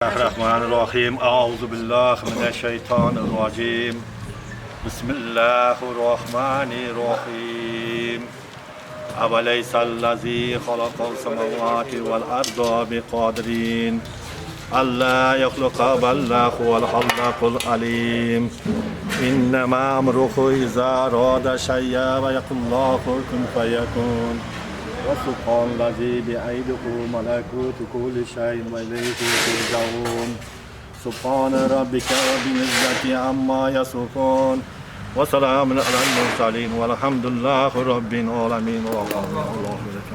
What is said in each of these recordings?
Rahmanir Rohim. Auzu billahi minash-shaytonir rojim. Bismillahir Rohmanir Rohim. Awalaysallazi xalaqas samawati wal arda biqadirin alla yakhluqa balla huval xallaqul alim. Innama amruhu iza arada shay'a va yaqullahu kun fayakun. وسبحان الذي بأيده ملكوت كل شيء وإليه ترجعون. سبحان ربك رب العزة عما يصفون وسلام على المرسلين والحمد لله رب العالمين. اللهم لك.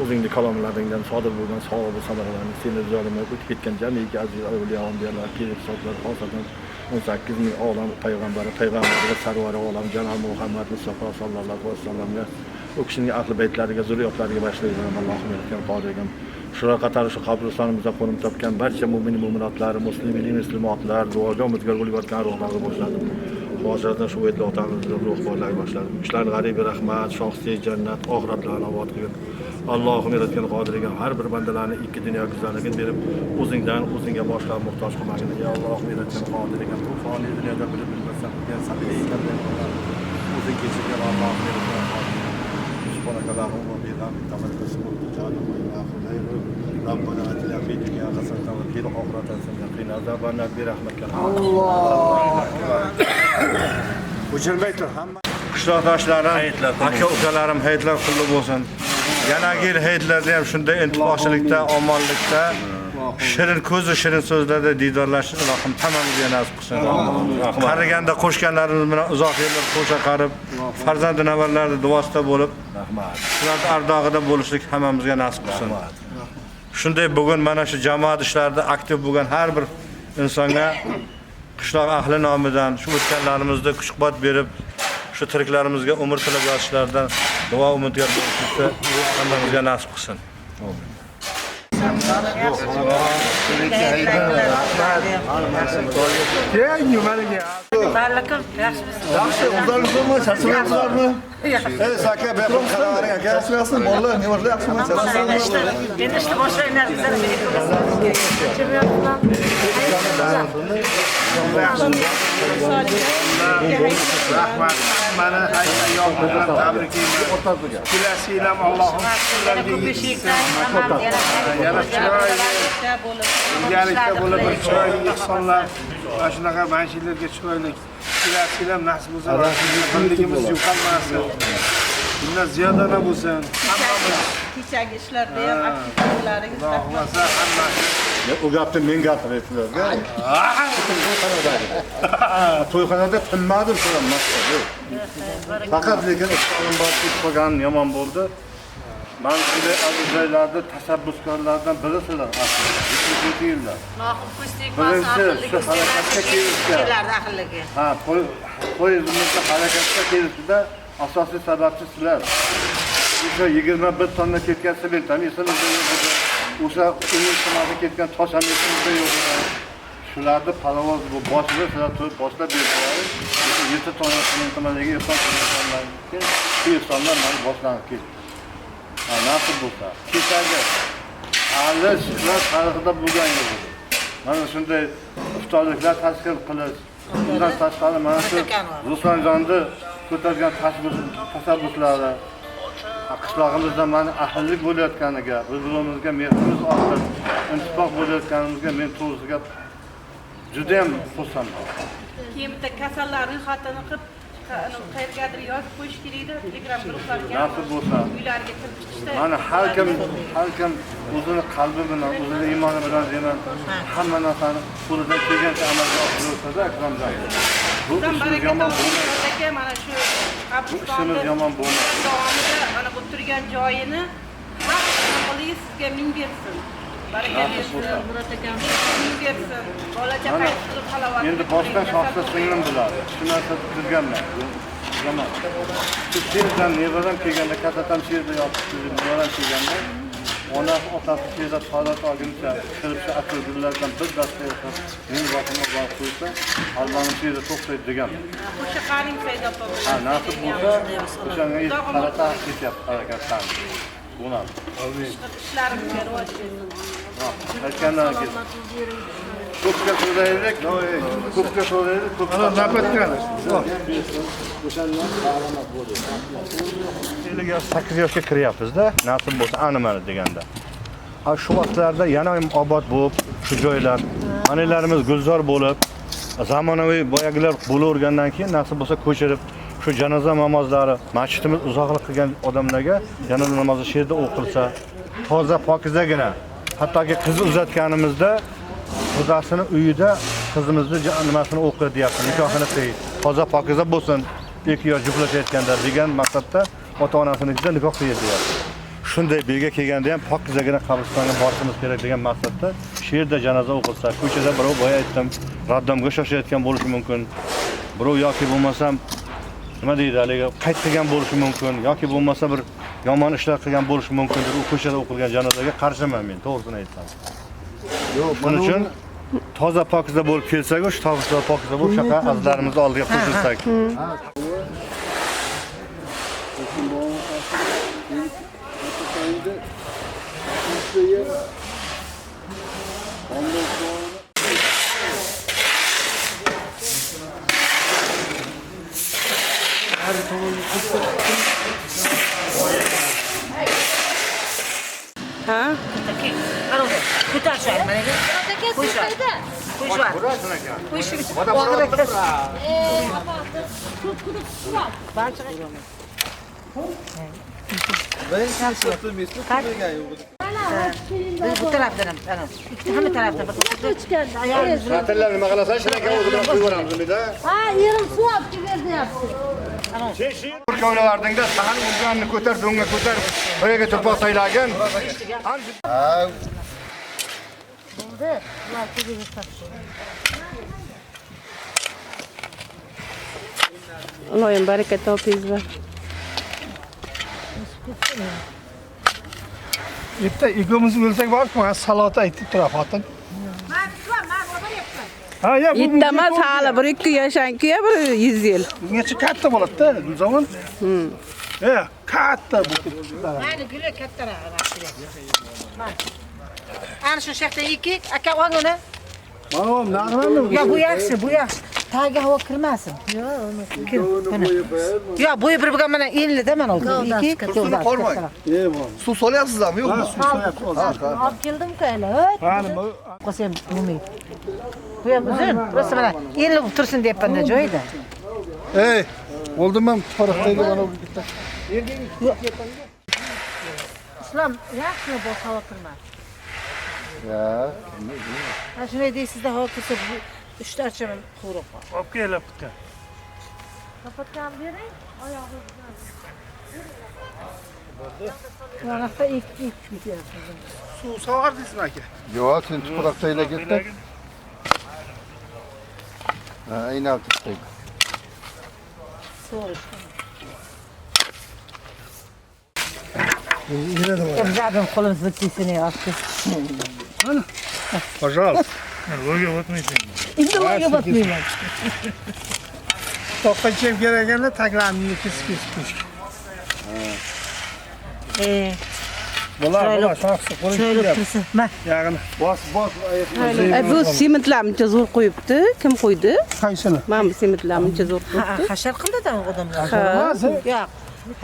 O'zingni kalomlaringdan sodir bo'lgan savob va samaralarni seni rizolimga o'tib ketgan jamiki aziz avliyo anbiyolar, pir zotlar, xosatan 18 ming olam payg'ambari, payg'ambari va sarvari olam janob Muhammad Mustafa sallallohu alayhi vasallamga, u kishining ahli baytlariga, zurriyotlariga bag'ishlayman. Allohim, yaratgan qodirgim, shular qatori shu qabristonimizda qo'nim topgan barcha mo'min mo'minotlar, muslimin muslimotlar, duoga umidgor bo'lib yotgan ruhlarni boshladim. Hozirdan shu yerda otamizni ruh borlari boshladim. Kishilarni g'aribi rahmat, shohsi jannat, oxiratlarini obod qilgin. Allohim, yaratgan qodirga, har bir bandalarni ikki dunyo go'zalligini berib, o'zingdan o'zingga boshqa muhtoj qilmagin. Ey Allohim, yaratgan qodirga, bu foniy dunyoda bilib bilmasdan qilgan sabiylik o'zing kechirgin. Allohim, yaratgan qodirga. سبحانك اللهم وبحمدك، تبارك اسمك وتعالى وإله غيرك. ربنا آتنا في الدنيا حسنة وفي الآخرة حسنة وقنا عذاب النار برحمتك. O'chirmay tur hamma. Qishloqdoshlarim, aka ukalarim, hayitlar qutlug' bo'lsin. Yanagi yil hayitlarda ham shunday intiqochilikda, omonlikda, shirin ko'zi shirin so'zlarda diydorlashish ilohim hammamizga nasib qilsin. Qariganda qo'shganlarimiz bilan uzoq yillar qo'sha qarib, farzand nevarlarni duosida bo'lib, Rahmat. shularni ardog'ida bo'lishlik hammamizga nasib qilsin. Shunday bugun mana shu jamoat ishlarida aktiv bo'lgan har bir insonga qishloq ahli nomidan shu o'tganlarimizda kuch quvvat berib, shu tiriklarimizga umr tilab yotishlaridan duo umidgar bo'lishlikni hammamizga nasib qilsin. Barlakum, yaxshimisiz? Yaxshi, o'zlaringizmi? Charchamayapsizlarmi? Yaxshi. Ey, aka, bu yoqqa qaravering aka. Charchamayapsizmi? Bolalar, nevarlar yaxshimi? Charchamayapsizmi? Endi ishni boshlanglar, bizlar. Rahmat. Mana hayit ayyomi bilan tabriklayman. Kelasi yil ham Allohim sizlarga yetishsin. Yana chiroyli birgalikda bo'lib bir chiroyli ehsonlar, mana shunaqa manzillarga chiroyli kelasi yil ham nasib bo'lsa, birligimiz yo'qolmasin. Bundan ziyodana bo'lsin. Hammamiz Kechagi ishlarda ham aktivliklaringiz. Xudo xohlasa hammasi. U gapni men gapirayaptilar. To'yxonada tinmadim shular. Faqat lekin iqbolim bor ketib qolganim yomon bo'ldi. Man shunday aziz joylarda tashabbuskorlardan birisizlar aslida. 77 yilda. Nohim ko'z tegmasin, Birinchi aqlligi shu harakatga kelishgan. kelardi aqlligi. Ha, poyezdimizda harakatga kelishida asosiy sababchi sizlar. O'sha 21 tonna ketgan sement ham esimizda yo'q edi. O'sha uning tumani ketgan tosh ham esimizda yo'q edi. Shularni parovoz bu boshida sizlar turib boshlab berdilar. O'sha 7 tonna sement tumanidagi ehson qilganlardan keyin shu ehsonlar mana boshlanib ketdi. Ha, nasib bo'lsa. Kechagi hali shular tarixida bo'lgan yo'q edi. Mana shunday iftorliklar tashkil qilish, undan tashqari mana shu Ruslanjonni ko'targan tashabbuslari, qishlog'imizda mana ahillik bo'layotganiga, bir-birimizga mehrimiz ortib, ittifoq bo'layotganimizga men to'g'risi gap juda ham xursandman. Keyin bitta kasallar ro'yxatini qilib, qayergadir yozib qo'yish kerakda, Telegram guruhlarga. Nasib bo'lsa. Uylarga kirib chiqishda. Mana har kim o'zini qalbi bilan, o'zini iymoni bilan deyman, hamma narsani qo'lidan kelgancha amalga oshiraversa, Akramjon. Bu Bundan ishimiz baraka yomon toping, bo'lmaydi. Aka, mana shu Bu ishimiz yomon bo'lmaydi. Davomida mana bu turgan joyini haq qilib sizga ming bersin. Baraka Nasib bersin, bo'lsa. Murod akam ming bersin. Bola Mana, chaqangiz qilib halovat. Endi boshdan shoxda singlim biladi. Shu narsa turganman. Yomon. Shu yerdan nevaram kelganda, kattatam shu yerda yotibdi, nevaram kelganda, onasi, otasi shu yerda toilet olguncha kirib shu atir gullardan bir dasta yasab, meni boshimga borib qo'ysa, arbonim shu yerda to'xtaydi degan. Qo'sha qaring Said opa bilan. Ha, nasib bo'lsa, o'shanga qarata ketyapti harakatdan. Bo'ladi. Ishlarimizga rivoj bersin. Aytgandan keyin. Ko'pga so'raylik, ko'pga so'raylik, ko'pga nabatkani. O'shandan salomat bo'ldi. 58 yoshga kiryapmiz-da, nasib bo'lsa animani deganda. Ha, shu vaqtlarda yana ham obod bo'lib, shu joylar, manalarimiz gulzor bo'lib, zamonaviy boyagilar bo'lavergandan keyin nasib bo'lsa ko'chirib shu janoza namozlari masjidimiz uzoqlik qilgan odamlarga janoza namozi shu yerda o'qilsa, toza pokizagina. Hattoki qizni uzatganimizda qudasini uyida qizimizni nimasini o'qi deyapti, nikohini qiy, toza pokiza bo'lsin, ikki yosh juftlashayotganda degan maqsadda ota-onasinikida nikoh qiy deyapti. Shunday belga kelganda ham pokizagina qabristonga borishimiz kerak degan maqsadda shu yerda janoza o'qilsa, ko'chada birov boya aytdim, raddomga shoshayotgan bo'lishi mumkin, birov yoki bo'lmasam nima deydi, haligi qayt qilgan bo'lishi mumkin yoki bo'lmasa bir yomon ishlar qilgan bo'lishi mumkindir. U ko'chada o'qilgan janozaga qarshiman men, to'g'risini aytsam. Yo'q, buning uchun toza pokiza bo'lib kelsak, shu toza pokiza bo'lib shunaqa azizlarimizni oldiga qo'shilsak. Ha? Bu tarafdan ham, ana. Ikkita hamma tarafdan. Satirlar nima qilasan? Shunaqa o'zi bilan qo'yib yuboramiz unda. Ha, yerim suv olib kelib deyapti. Bir kovlavardingda sahan urganini ko'tar, do'ngga ko'tar, birga tuproq taylagin. Ha. Bo'ldi. Ular ko'zga topdi. Iloyim baraka topingizlar. Erta ikkovimiz o'lsak borku, salot aytib turadi xotin. Ha, ya bu Yettamas hali 1-2 yashanki-ya bir 100 yil. Bungacha katta bo'ladi-da, Gulzamon. Katta bu. Mayli, guli kattaroq. Ana shu shaqda 2, aka ol uni. Mana bu narmami? Ya bu yaxshi, bu yaxshi. Tagiga havo kirmasin. Yo'q, uni. Yo'q, bo'yi bir bo'lgan mana enlida mana oldi. 2 Suvni qormang. Suv solyapsizlarmi, yo'qmi? Suv solyapsiz. Olib keldim-ku hali. Mana bu Qolsa ham bo'lmaydi. Bu ham uzun. Rosa mana enli bo'lib tursin deyapman-da joyida. Ey, bo'ldimi? Tuproqdagi mana bu bitta. Islom yaxshi bu havo kirmas. Ya, Ha, shunday deysizda havo kirsa bu 3 ta archa quvurib qoldi. Olib kelib bitta. Topatgan bering, oyog'i bilan. Bunaqa 2 ketyapti. Suv sog'ardingizmi aka? Yo'q, sen tuproqdagi ketdi. Ha, aynan tutdik. So'rish. Zabim qo'limiz bitsin olib. Пожалуйста. Lo'ga o'tmaysan. Endi lo'ga botmayman. To'qqancha kerak ekanda taklarini kesib qo'yish. Bular shaxsi Chiroyli tursin. Ma. Yag'ini Bos, bos. Bu sementlarni zo'r qo'yibdi. Kim qo'ydi? Qaysini? Mana bu sementlarni zo'r qo'yibdi. Hashar qildi-da odamlar. Ha. Yo'q.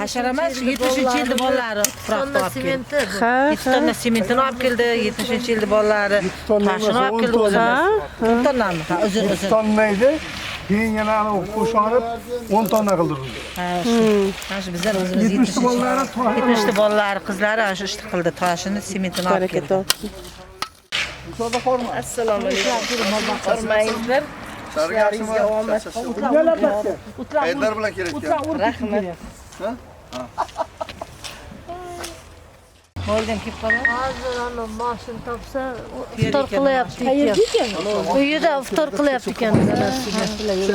Hashar emas, 70-yilda bolalari tuproqni olib keldi. Ha, 7 tonna sementini olib keldi, 70-yilda bolalari toshini olib keldi o'zimiz. 10 tonnami? Ha, uzun uzun. Tonna edi. Keyin yana qo'shib 10 tonna qildirdi. Ha, shu. Mana shu bizlar o'zimiz 70 bolalari 70 bolalari, qizlari ana shu ishni qildi, toshini, sementini olib Baraka keldi. topsin. Assalomu alaykum. Hormangizlar. Ishlaringizga omad. Qayerlar bilan kelayotgan? Rahmat. Moldan kelib qoladi. Hozir ana mashina topsa iftor qilyapti ekan. Uyida iftor qilyapti ekan.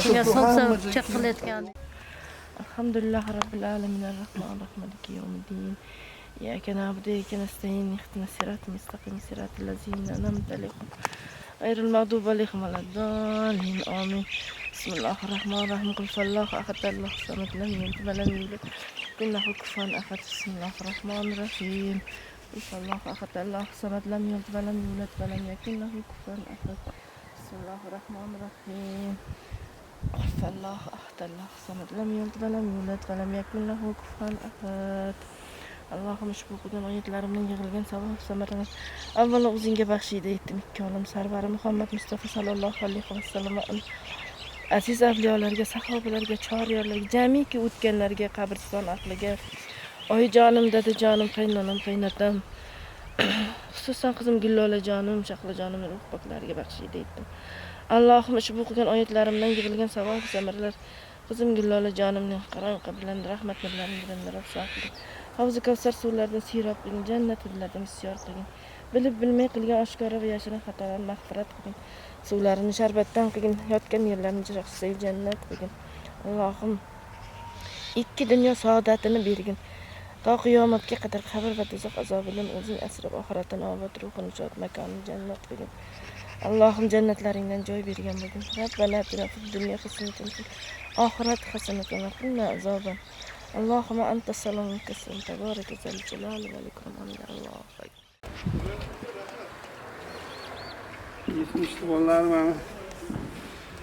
Shunga somsa pichoq qilayotgan. Alhamdulillah rabbil alamin arrahmanir rohim maliki yawmiddin. إياك نعبد وإياك نستعين اهدنا الصراط المستقيم صراط الذين أنعمت عليهم غير المغضوب عليهم ولا الضالين آمين. بسم الله الرحمن الرحيم قل هو الله أحد الله الصمد لم يلد ولم يولد ولم يكن له كفوا أحد. بسم الله الرحمن الرحيم قل الله أحد الله الصمد لم يلد ولم يولد ولم يكن له كفوا أحد. بسم الله الرحمن الرحيم. قل الله أحد الله الصمد لم يلد ولم يولد ولم يكن له كفوا أحد. Allohim ushbu o'qigan oyatlarimdan yig'ilgan savob samarani avvalo o'zingga baxshida etdim. Ikki olam sarvari Muhammad Mustafa sallallohu alayhi vasallam va aziz avliyolarga, sahobalarga, choryorlarga, jamiki o'tganlarga, qabriston ahliga, oyijonim, dadajonim, qaynonam, qaynotam, xususan qizim Gullolajonim, Shahlojonim ruh poklariga baxshida etdim. Allohim ushbu o'qigan oyatlarimdan yig'ilgan savob samaralar qizim Gullolajonimning qarang qabrlarini rahmat nurlari bilan nurab qilgin. Havzi Kavsar suvlaridan siyrob qilgin, jannat hudlaridan misyor qilgin. Bilib bilmay qilgan oshkora va yashirin xatolarni mag'firat qilgin. Suvlarini sharbatdan qilgin, yotgan yerlarini chiroqsiz jannat qilgin. Allohim ikki dunyo saodatini bergin. To qiyomatga qadar qabr va do'zax azobidan o'zing asrab, oxiratini obod, ruhini shod, makonini jannat qilgin. Allohim jannatlaringdan joy bergan bo'lgin. Rabbana atina fid dunya hasanatan fil oxirati hasanatan va qina azoban. Allohumma anta salam va minkas tabaraka zal jalali val ikrom. Allohu akbar. 70 bolalar mana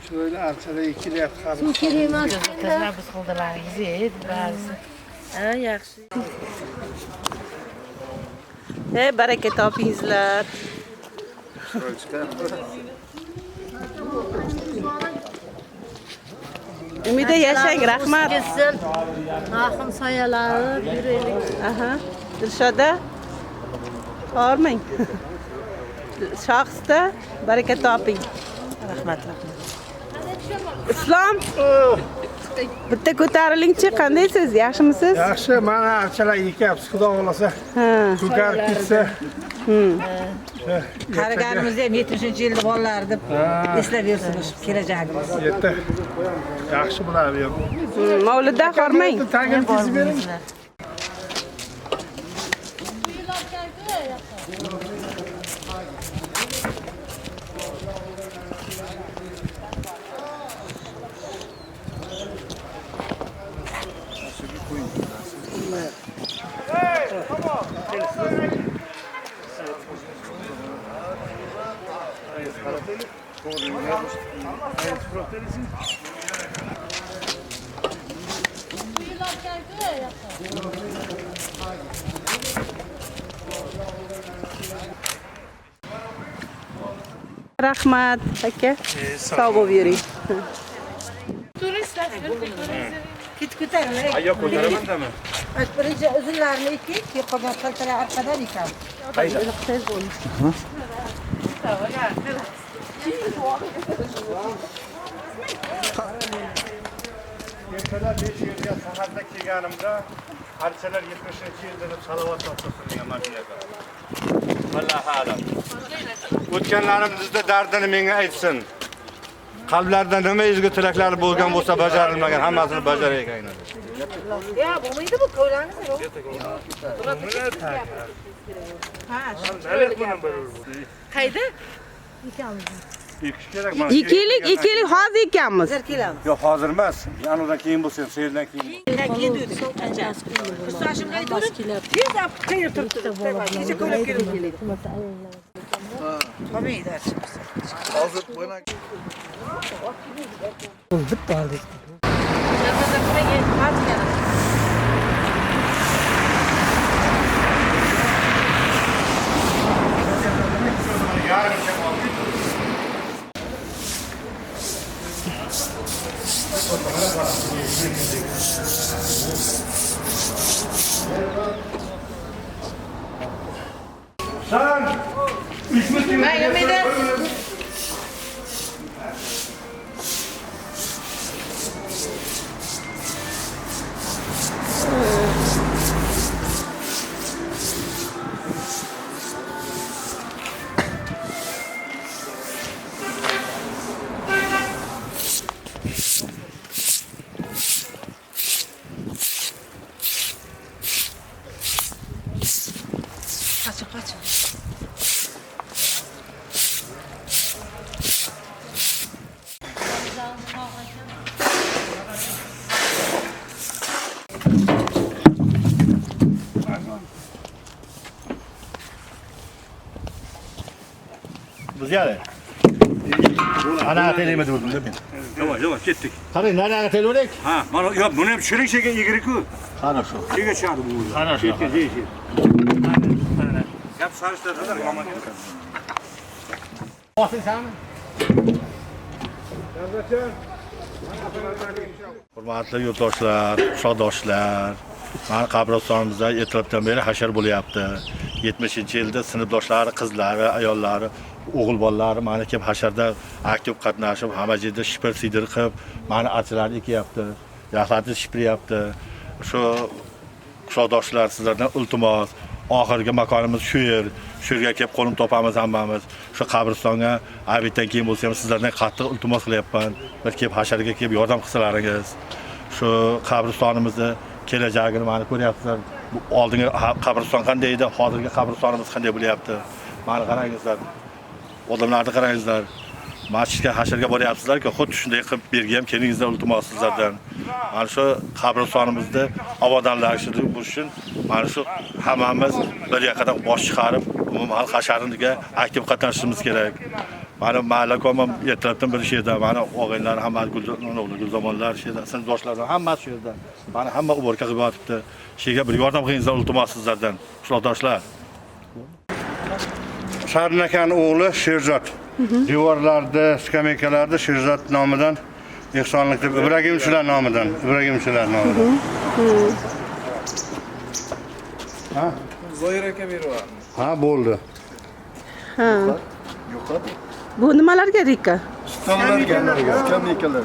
chiroyli archalar ekilyapti. Suv kerak emas. Biz qildilaringiz ba'zisi. Ha, yaxshi. Ey baraka topingizlar. Umida yashang, rahmat. Ketsin. Rahim soyalari yuraylik. Aha. Dilshoda hormang. Shohista baraka toping. Rahmat, rahmat. Islom bitta ko'tarilingchi, qandaysiz? Yaxshimisiz? Yaxshi, mana archalar ekyapmiz, xudo xolasa. Ko'karib ketsa. Qariganimizda ham 70-yilda bolalar deb eslab yursin kelajagimiz. Yetti. Yaxshi bo'ladi bu. Mavlida hormang. Tagini kesib bering. Rahmat aka. Sog' bo'lib yuring. Ketib ko'tariling. Ayoq ko'taraman-dami? Birinchi uzunlarini ekdik, keyin qolgan kaltalar orqadan ekamiz. Qayda? Ertalab 5 yerga saharda kelganimda archalar 70-yilda deb salovat topshirgan mana shu yerga. Allohu a'lam. O'tganlarimizda dardini menga aytsin. Qalblarida nima ezgu tilaklari bo'lgan bo'lsa bajarilmagan, hammasini bajarayotgan. Ya, bo'lmaydi bu ko'ramiz. Ha, qayda? Ekish kerak mana. Ekaylik, ekaylik, hozir ekanmiz. Hozir kelamiz. Yo'q, hozir emas. Yanvardan keyin bo'lsa, seyirdan keyin. Keyin dedik. Kursdoshimga aytdim, tez olib qayerda turibdi. Kecha ko'rib keldim. Qolmaydi. Hozir buni bitta oldik. Sen Ben Ümide. Kaçın kaçın. Ro'ziyali. Ana telaymi deb men. Yavaş yavaş ketdik. Qarang, nariga telayverak. Ha, mana yo buni ham tushiring sekin egri-ku. Qara shu. Chega tushadi bu. Qara shu. Chetga, chetga. Gap sarishtiradilar, yomon. Bosinsanmi? Hurmatli yurtdoshlar, qishloqdoshlar, mana qabristonimizda ertalabdan beri hashar bo'lyapti. 70-yilda sinfdoshlari, qizlari, ayollari, o'g'il bolalari mana kelib hasharda aktiv qatnashib, hamma yerda shipir sidir qilib, mana archalarni ekyapti, daraxtlarni shipiryapti. Shu qishloqdoshlar, sizlardan iltimos, oxirgi makonimiz shu yer. Shu yerga kelib qo'nim topamiz hammamiz. Shu qabristonga obeddan keyin bo'lsa ham sizlardan qattiq iltimos qilyapman. Bir kelib hasharga kelib yordam qilsalaringiz. Shu qabristonimizni kelajagini mana ko'ryapsizlar. Bu oldingi qabriston qanday edi, hozirgi qabristonimiz qanday bo'lyapti. Mana qarangizlar. Odamlarni qarangizlar. Masjidga hasharga boryapsizlar-ku, xuddi shunday qilib bu yerga ham kelingizlar iltimos sizlardan. Mana shu qabristonimizni obodonlashtirish uchun mana shu hammamiz bir yaqadan bosh chiqarib, umumxalq hashariga aktiv qatnashishimiz kerak. Mana mahallakom ham ertalabdan bir shu yerda, mana og'aynilar hamma Gulzamonlar shu yerda, sinfdoshlar hammasi shu yerda. Mana hamma uborka qilib yotibdi. Shu yerga bir yordam qilingizlar iltimos sizlardan, qishloqdoshlar. Sarin akani o'g'li Sherzod. Devorlarda, skameykalarda Sherzod nomidan ehsonlik deb Ibragimchilar nomidan, Ibragimchilar nomidan. Ha? Zoir aka berib. Ha, bo'ldi. Ha. Bu nimalarga rika? Stollarga, skameykalar.